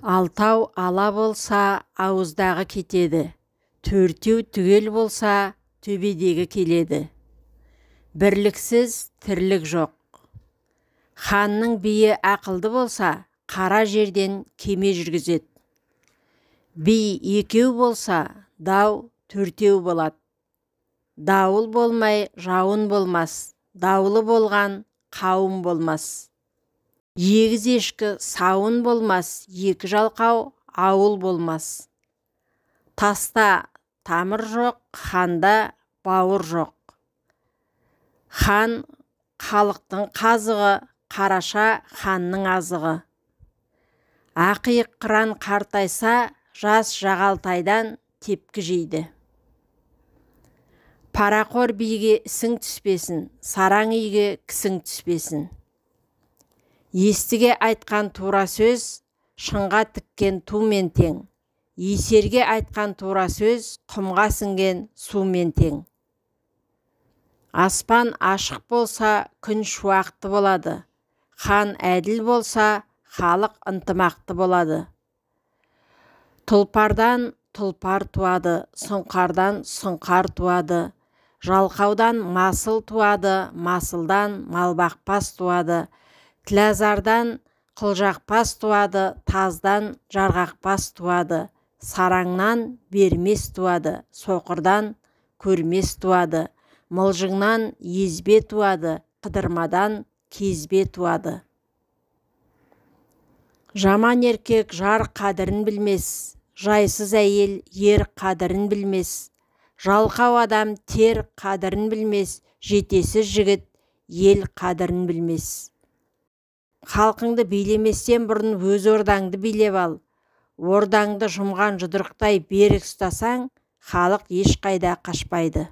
Алтау ала болса, ауыздағы кетеді. Төртеу түгел болса, төбедегі келеді. Бірліксіз тірлік жоқ. Ханның биі ақылды болса, қара жерден кеме жүргізеді. Би екеу болса, дау төртеу болады. Дауыл болмай, жауын болмас, даулы болған қауым болмас. Егіз ешкі сауын болмас, екі жалқау ауыл болмас. Таста тамыр жоқ, ханда бауыр жоқ. Хан халықтың қазығы, қараша ханның азығы. Ақиық қыран қартайса, жас жағалтайдан тепкі жейді. Парақор биге ісің түспесін, сараң үйге кісің түспесін. Естіге айтқан тура сөз, шыңға тіккен тумен тең. Есерге айтқан тура сөз, құмға сіңген сумен тең. Аспан ашық болса, күн шуақты болады. Хан әділ болса, халық ынтымақты болады. Тұлпардан тұлпар туады, сұңқардан сұңқар туады. Жалқаудан масыл туады, масылдан малбақпас туады. Тілазардан қылжақпас туады, таздан жарғақпас туады. Сараңнан бермес туады, соқырдан көрмес туады. Мылжыңнан езбе туады, қыдырмадан кезбе туады. Жаман еркек жар қадірін білмес, жайсыз әйел ер қадірін білмес. Жалқау адам тер қадірін білмес, жетесіз жігіт ел қадірін білмес. Халқыңды билеместен бұрын өз ордаңды билеп ал. Ордаңды жұмған жұдырықтай берік ұстасаң, халық ешқайда қашпайды.